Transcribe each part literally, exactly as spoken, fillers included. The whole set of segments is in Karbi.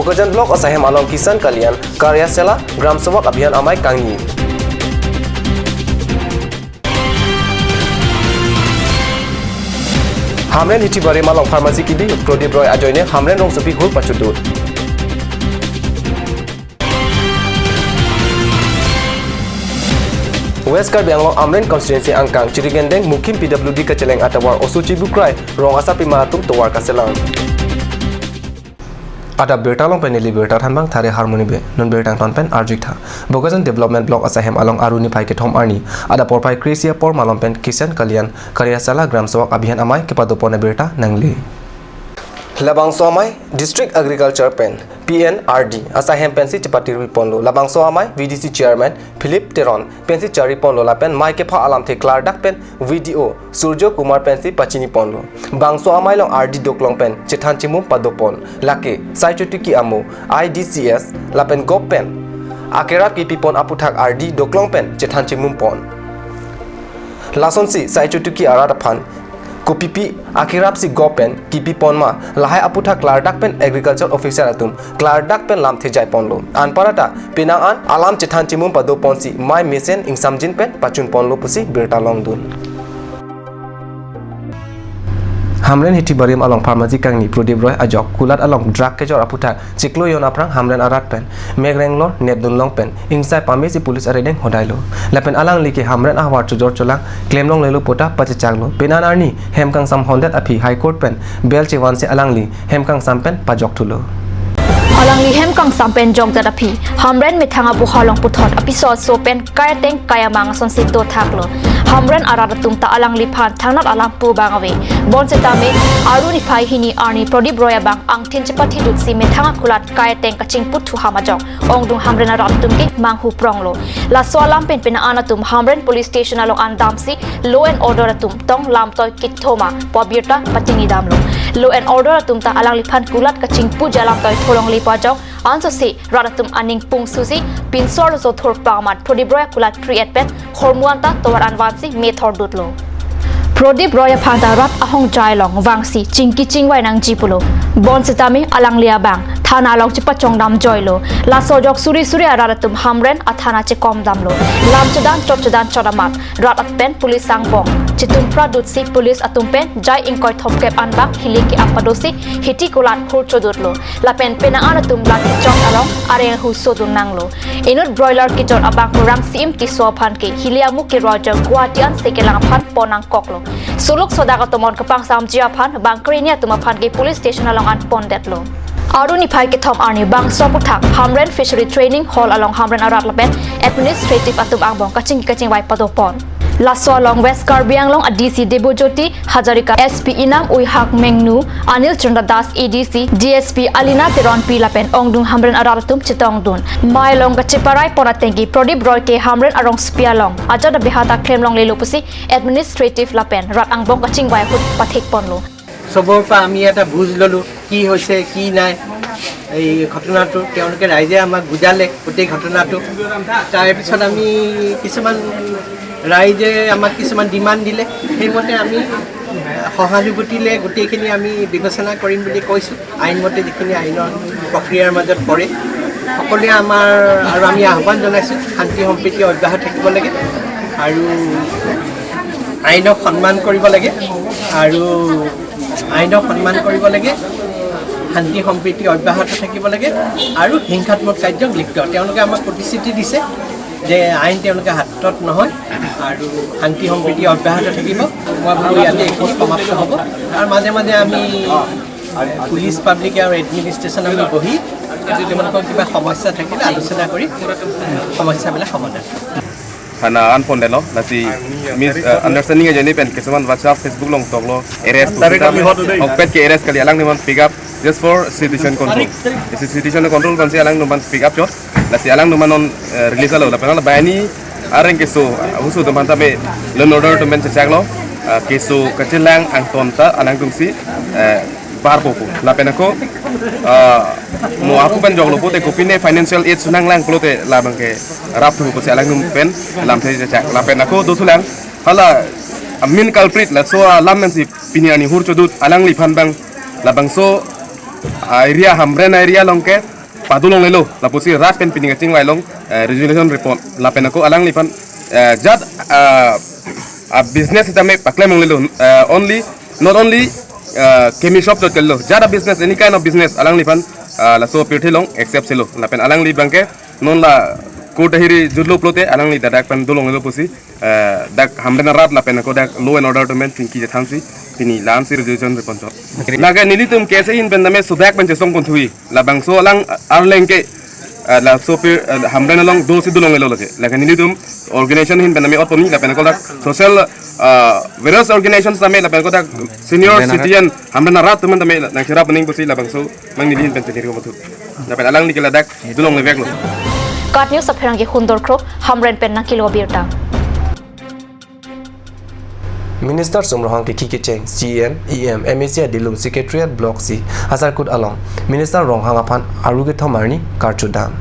Bokajan Block asaihem along Kisan Kalyan Karya Sala Gram Sevak Abhiyan amei kangni. Hamren Hithi Barim along pharmacy kebi Prodip Roy ajoine Hamren rongsopi hur pachudut. West Karbi Anglong Amren constituency angkang Chirigendeng Mukhim P W D kacheleng atovar oso chibukrai rong asapima atum tovar kaselam. Adap birta along pen neli birta thanbang Thare Harmony Bey, non birta angton pen arjuitha. Bokajan Development Block asaihem along Aru niphai kethom arni adap porphai kre-isi apor malom pen Kisan Kalyan Karya Sala Gram Sevak Abhiyan amei kepadopon abirta nangli. Labangso amei District Agriculture pen P N R D asaihem pensi chepatiri ponlo. Labangso amei V D C Chairman Philip Teron pensi chari ponlo lapen mei kepha alamthe klardak pen V D O Surjo Kumar pensi pachini ponlo. Bangso amei along R D doklong pen chethan chimum padopon. Lake Saichotuki amo I D C S lapen gop pen akerap kepipon aputhak R D doklong pen chethan chimum pon. Lasonsi Saichotuki arat aphan kopipi akerapsi gop pen kepipon ma lahai aputhak klardak pen agriculture officer atum klardak pen lamthe jai ponlo. Anparta penang an alam chethan chimum padoponsi mei mesen ingsamjin pen pachun ponlo pusi birta longdun. Hamren Hithi Barim along pharmacy kangni Prodip Roy ajok kulat along drug kejor aputhak chiklo jon aphrang Hamren arat pen mek renglor nepdun long pen ingsai pamesi police arideng hodailo. Lapen alangli ke Hamren ahavar chojor cholang klemlonglelo puta pachechaklo. Penang arni hem kangsam hondet aphi High Court pen bail chevansi alangli hem kangsam pen pajokthulo. Alangli hem kangsam pen jokdet aphi Hamren methang abuha along puthot apiso aso pen kai ateng kai amang asonsi dothaklo. Hamren arat atum ta alangliphan thangnat alam pu abang ave. Bonsitame Aru niphai hini arni Prodip Roy abang angthin chepathidutsi methang akulat kai ateng kachingput thuham ajok ongdung Hamren arat atum ke manghu pronglo. Laso alam pen penang an atum Hamren Police Station along an damsi law and order atum tong lamtoi kithoma pu abirta pachini damlo. Law and order atum ta alangliphan kulat kachingpuji alamtoi tholongle pu ajok ansose rat atum aning pungsusi pinso arloso thurpang amat Prodip Roy akulat kre-et pen hormu anta tovar an vansi methor dutlo. Prodip Roy aphan ta rat ahongjai along vangsi chingki chingvai nangji pulo. Bonsitame alangli abang thana along chepachongdam joilo. Laso ajok suri suri arat atum Hamren athana chekom damlo. Lam chodan chot chodan chot amat rat pen police angbong chetumpra dutsi police atum pen jai ingkoi thomkep an bang hili ke-ap padosi hithi kulat hur chodutlo. Lapen penang an atum lat kechok along areng ahu sodun nanglo. Inut broiler kejor abang Rangsim Tisso aphan ke hili amu kero ajok Guwahati ansi kelang aphan pon nangkoklo. Suluk sodak atomon kepangsamji aphan bang kreni atum aphan ke police station along an pondetlo. Aru niphai kethom arni bangso aputhak Hamren Fishery Training Hall along Hamren arat lapen administrative atum angbong kachingki kachingvai padopon. Laso along West Karbi Anglong a D C Debojyoti Hazarika, S P Inam Uihak Mengnu, Anil Chandra Das A D C, D S P Alina Teronpi lapen ongdung Hamren arat atum chetongdun. Mei along kacheparai pon atengke Prodip Roy ke Hamren arongsopi along ajat abeha ta klemlonglelo pusi administrative lapen rat angbong kachingvai ahut pathik ponlo. চবৰ পৰা আমি এটা বুজ ল'লোঁ, কি হৈছে কি নাই। এই ঘটনাটো তেওঁলোকে, ৰাইজে আমাক বুজালে গোটেই ঘটনাটো। তাৰ পিছত আমি কিছুমান, ৰাইজে আমাক কিছুমান ডিমাণ্ড দিলে, সেইমতে আমি সহানুভূতিৰে গোটেইখিনি আমি বিবেচনা কৰিম বুলি কৈছোঁ। আইনমতে যিখিনি আইনৰ প্ৰক্ৰিয়াৰ মাজত পৰে, সকলোৱে আমাৰ, আৰু আমি আহ্বান জনাইছোঁ, শান্তি সম্প্ৰীতি অব্যাহত থাকিব লাগে আৰু আইনক সন্মান কৰিব লাগে আৰু আইনক সন্মান কৰিব লাগে, শান্তি সম্প্ৰীতি অব্যাহত থাকিব লাগে আৰু হিংসাত্মক কাৰ্যত লিপ্ত। তেওঁলোকে আমাক প্ৰতিশ্ৰুতি দিছে যে আইন তেওঁলোকে হাতত নহয় আৰু শান্তি সম্প্ৰীতি অব্যাহত থাকিব। মই ভাবোঁ ইয়াতে এইখিনি সমাপ্ত হ'ব। আৰু মাজে মাজে আমি পুলিচ, পাব্লিক আৰু এডমিনিষ্ট্ৰেশ্যন আমি বহি তেওঁলোকৰ কিবা সমস্যা থাকিলে আলোচনা কৰি সমস্যাবিলাক সমাধান কৰিম। Thana an pondetlo, lasi mis, eh, understanding ajoine pen kesuman WhatsApp, Facebook along toklo, arrest, Tarik kami hot udah. Okpet ke arrest kali, alangliman pick up just for situation control. Lasi situation control akansi alangliman pick up chot, lasi alangliman non, eh, release lo, lapen la bani areng keso, huso atum aphan tame law and order atum pen chechaklo, eh, keso kachelang angton ta alangtum si, eh, parpo pu. Lapen ako, ah, mo ako pen joklo pulote kopine financial aid sunang lang pulote labang ke rapthu pusi alangtum pen lamthe chechak. Lapen ako dothulang hala, ah, main culprit laso alam pensi pini arni hur chodut alangliphan bang labangso, ah, area Hamren area along ke padolonglelo lapusi rat pen pini kachingvai along, eh, resolution report lapen ako alangliphan, eh, jat, ah, ah, business sitame paklem longlelo, eh, only, not only, eh, kemi shop chot kalilo, jat a business, any kind of business alangliphan, ah, laso apirthe along accept silo lapen alangli abangke non la court ahiri jutlo pulote alangli ladak pen dolonglelo pusi, eh, dak Hamren arat lapen ako dak law and order atum pen chingki chethansi pini la-ansi resolution reponchot. Lake nelitum case ahin pen tame sudak pen chesong ponthui. Labangso alang arleng ke, eh, laso aphi, eh, Hamren along dosi dolonglelo lake. Lake nelitum organization ahin pen tame otpomi lapen ako dak social, eh, various organizations tame lapen ako dak senior Hamren arat. Citizen Hamren arat atum tame nangcherap ning pusi labangso mang neli ahin pen chiniri ponthu. Lapen alangli ke ladak dolongleveklo. KAT News apherangke Hundor Kro, Hamren pen nangkelo abirta. Minister Sum Ronghang kekhi kecheng, CEM, EM, MAC adilum Secretariat Block C, Hasarkut along Minister Ronghang aphan aru kethom arni karchudam.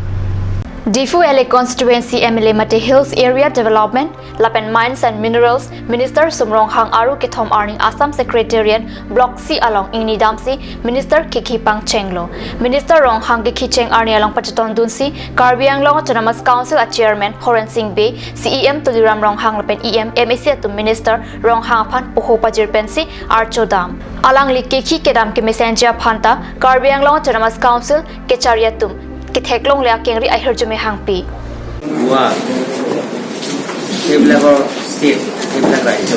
Diphu LA Constituency MLA mate Hills Area Development lapen Mines and Minerals Minister Sum Ronghang aru kethom arni Assam Secretariat Block C along ingnidamsi Minister kekhi pangchenglo. Minister Ronghang kekhi cheng arni along pachetongdunsi Karbi Anglong Autonomous Council a Chairman Horen Sing Bey, CEM Tuliram Ronghang lapen EM, MAC atum Minister Ronghang aphan poho pajir pensi archudam. Alangli kekhi kedam kemesenji aphanta Karbi Anglong Autonomous Council kechari atum ketheklongle akengri ahirjume hangpi. গোৱা, সেইবিলাকৰ ষ্টেট, সেইবিলাক ৰাজ্য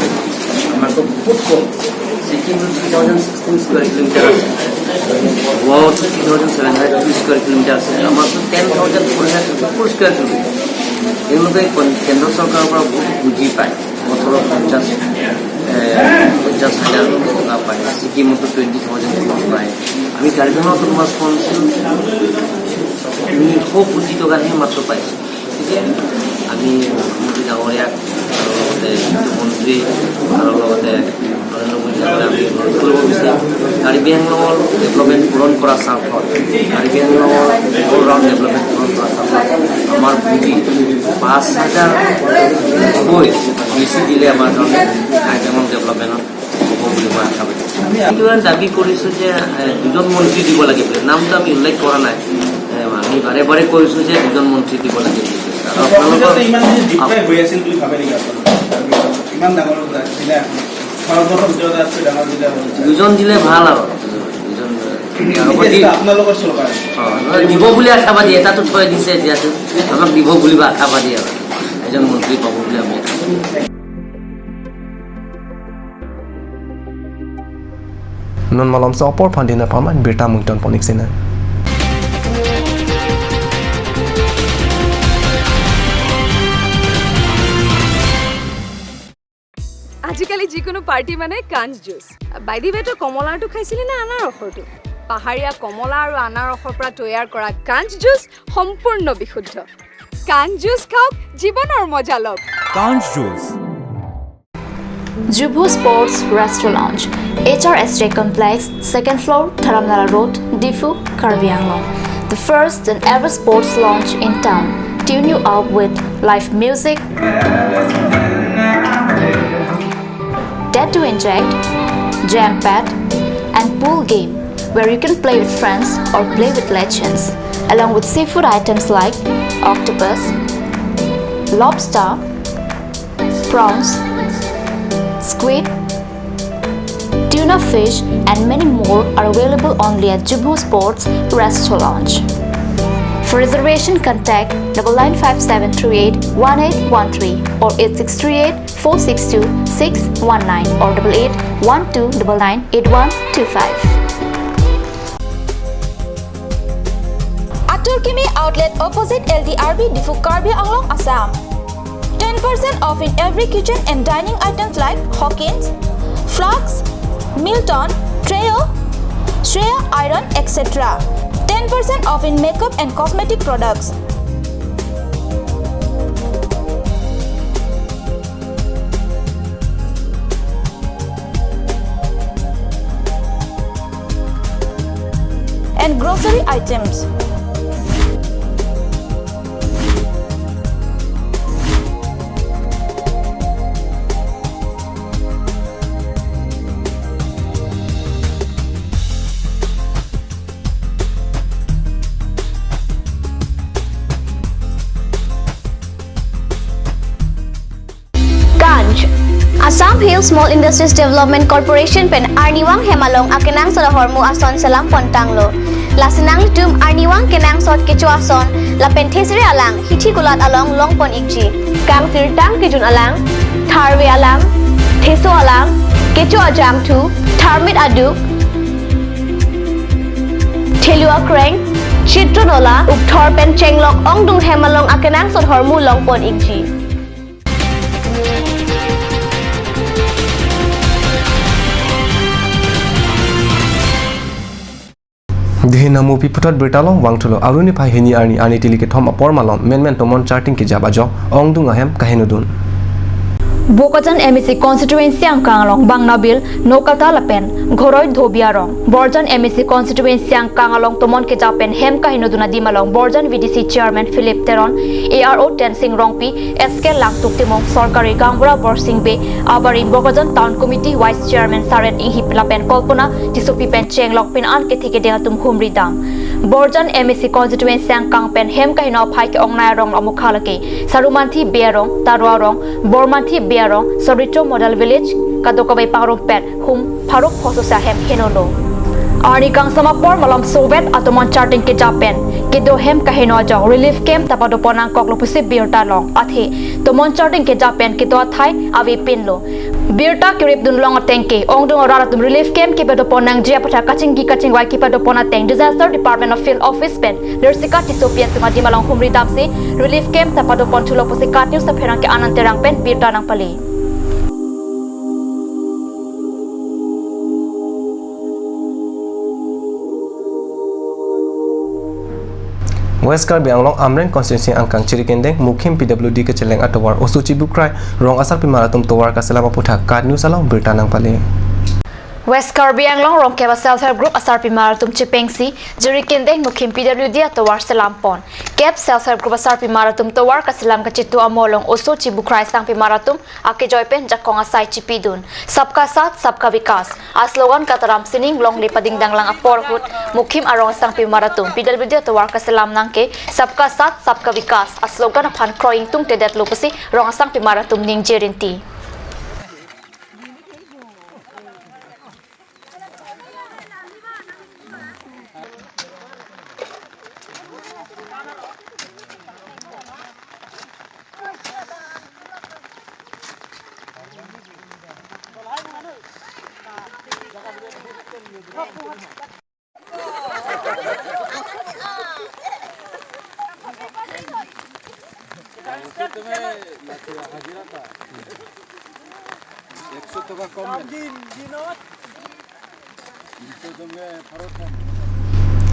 আমাতকৈ বহুত কম। ছিকিমত three thousand sixteen square kilometre আছে, গোৱাত three thousand seven hundred two square kilometre আছে, আমাৰতো ten thousand four hundred fifty four square kilometre. তেওঁলোকে কন-, কেন্দ্ৰ চৰকাৰৰ পৰা বহুত পুঁজি পায়, বছৰত পঞ্চাছ, এ, পঞ্চাছ হাজাৰ টকা পায়, ছিকিমতো টুৱেণ্টি থাউজেণ্ড ক্ৰ'ৰ্ছ পায়। আমি কাৰ্বি আংলঙত অট'নমাছ কাউন্সিল তিনিশ কোটি টকাহে মাত্ৰ পাইছোঁ। গতিকে আমি মুখ্যমন্ত্ৰী ডাঙৰীয়াক আৰু লগতে বিত্তমন্ত্ৰী আৰু লগতে নৰেন্দ্ৰ মোদী ডাঙৰীয়াক আমি অনুৰোধ কৰিব বিচাৰিম, কাৰ্বি আংলঙৰ ডেভেলপমেণ্ট পূৰণ কৰাৰ স্বাৰ্থত, কাৰ্বি আংলঙৰ অল ৰাউণ্ড ডেভেলপমেণ্ট পূৰণ কৰাৰ স্বাৰ্থত আমাৰ পুঁজি পাঁচ হাজাৰতকৈ বেছি দিলে আমাৰ কাৰণে কাৰ্বি আংলং ডেভেলপমেণ্টত হ'ব বুলি মই আশাবাদী। এইটো আমি দাবী কৰিছোঁ যে, এ, দুজন মন্ত্ৰী দিব লাগে বুলি। নামটো আমি উল্লেখ কৰা নাই। এ, আমি বাৰে বাৰে কৈছোঁ যে দুজন মন্ত্ৰী দিব লাগে বুলি কৈছোঁ। আৰু আপোনালোকৰ অসুবিধাটো ইমান যে ডিপ্লয় হৈ আছিল বুলি ভাবে নেকি আপোনালোকে? ইমান ডাঙৰ জিলা এখন, ভাৰতবৰ্ষৰ ভিতৰতে আটাইতকৈ ডাঙৰ জিলা হৈ আছে। দুজন দিলে ভাল আৰু। দুজন, দুজন, এতিয়া আপোনালোকৰ চৰকাৰ। অ, নহয়, দিব বুলি আশাবাদী। এটাতো থৈ দিছে এতিয়াতো। আমাক দিব বুলি বা আশাবাদী আৰু। এজন মন্ত্ৰী পাব বুলি আমি আশাবাদী। Non malomso apor phan dinner paman birta mungton ponik sina. আজিকালি যিকোনো পাৰ্টি মানে কাঞ্চ জুচ। বাই দি ৱে, তই কমলাৰটো খাইছিলি নে আনাৰসৰটো? পাহাৰীয়া কমলা আৰু আনাৰসৰ পৰা তৈয়াৰ কৰা কাঞ্চ জুচ সম্পূৰ্ণ বিশুদ্ধ। কাঞ্চ জুচ খাওক, জীৱনৰ মজা লওক। Kanj Juice. Jubho Sports Restaurant Lounge, H R S J Complex, second floor, Dharamnala Road, Diphu, Karbi Anglong. The first and ever sports lounge in town. Tune you up with live music, Dead to Inject, Jam Pad, and pool game, where you can play with friends or play with legends, along with seafood items like octopus, lobster, prawns, squid, tuna fish, and many more are available only at Jubho Sports Restaurant Lounge. For reservation, contact double nine five seven three eight one eight one three or eight six three eight four six two six one nine or double eight one two double nine eight one two five. Atur Kimi Outlet, opposite L D R B, Diphu, Karbi Anglong, Assam. Ten percent off in every kitchen and dining items like Hawkins, flasks, Milton, Trio, Shreya iron, et cetera. Ten percent off in makeup and cosmetic products. And grocery items. Hill Small Industries Development Corporation pen arnivang hem along akenangsot ahormu ason selam pontanglo. Lasi nanglitum arnivang kenangsot kecho ason lapen thesere alang hithi kulat along longpon ikji. Kangsirtang kejun alang, tharve alang, theso alang, kecho ajangthu, tharmit aduk, thelu akreng, chitron ola, ukthor pen chenglok ongdung hem along akenangsot ahormu longpon ikji. Dihin Namupi puthot birta along vangthulo. Aru niphai hini arni, arni tili kethom apor malom menmen tomon charting kejap ajok ongdung ahem kahinodun. Bokajan M A C constituency angkang along Bangnabil, Nokata lapen Ghoroi Dhobi arong, Borjan M A C constituency angkang along tomon kejap pen hem kahinodun adim along Borjan V D C chairman Philip Teron, A R O Tensing Rongpi, S K Langtuk Timung, sorkari gaonbura Borsing Bey, abarim Bokajan Town Committee Vice Chairman Saret Inghi lapen Kalpana Tissopi pen chenglok pin an kethe kedeng atum humri dam. Borjan M A C constituency angkang pen hem kaheno aphai ke-ongnei arong amukha lake Sarumanthi Bey arong, Taro arong, Bormanthi Bey arong, Sorito Model Village, kadokave pangrum pen hum pharo pho sosa hem henolo. Arni kangsam apor malom sovet atomon charting kejap pen kedo hem kaheno ajok relief camp ta padopon nangkoklo pusi birta long. Athe tomon charting kejap pen kedo athai avepinlo. Birta keripdun long ateng ke ongdung arat atum relief camp kepadopon nangji aphuthak kachingki kachingvai kepadopon ateng Disaster Department of Field Office pen Lersika Tissopi atum adim along humri damsi relief camp ta padoponthulo pusi KAT News apherangke Anand Terang pen birta nangpale. West Karbi Anglong Amreng constituency angkang Jirikindeng Mukhim P W D kacheleng atovar oso chibukrai rong asarpimar atum tovar kaselam aphuthak KAT News along birta nangpale. West Karbi Anglong Rongkep a Self Help Group asarpimar atum chepengsi Jirikindeng Mukhim P W D atovar selampon. Kep Self Help Group asarpimar atum tovar kaselam kachitu amo along oso chibukrai sangpimar atum akejoi pen jakong asai chipidun. Sabka Saath, Sabka Vikas a slogan kataram sining longle padingdanglang apor ahut Mukhim arong asangpimar atum P W D atovar kaselam nangke Sabka Saath, Sabka Vikas a slogan aphan kroi ingtungtedetlo pusi rong asangpimar atum ningje rinti.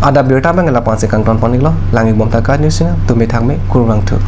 Adap birta abang lapu-an si kangtonpon iklo, lang-ik bom ta KAT News channel, tumi thakme, kurvangthu.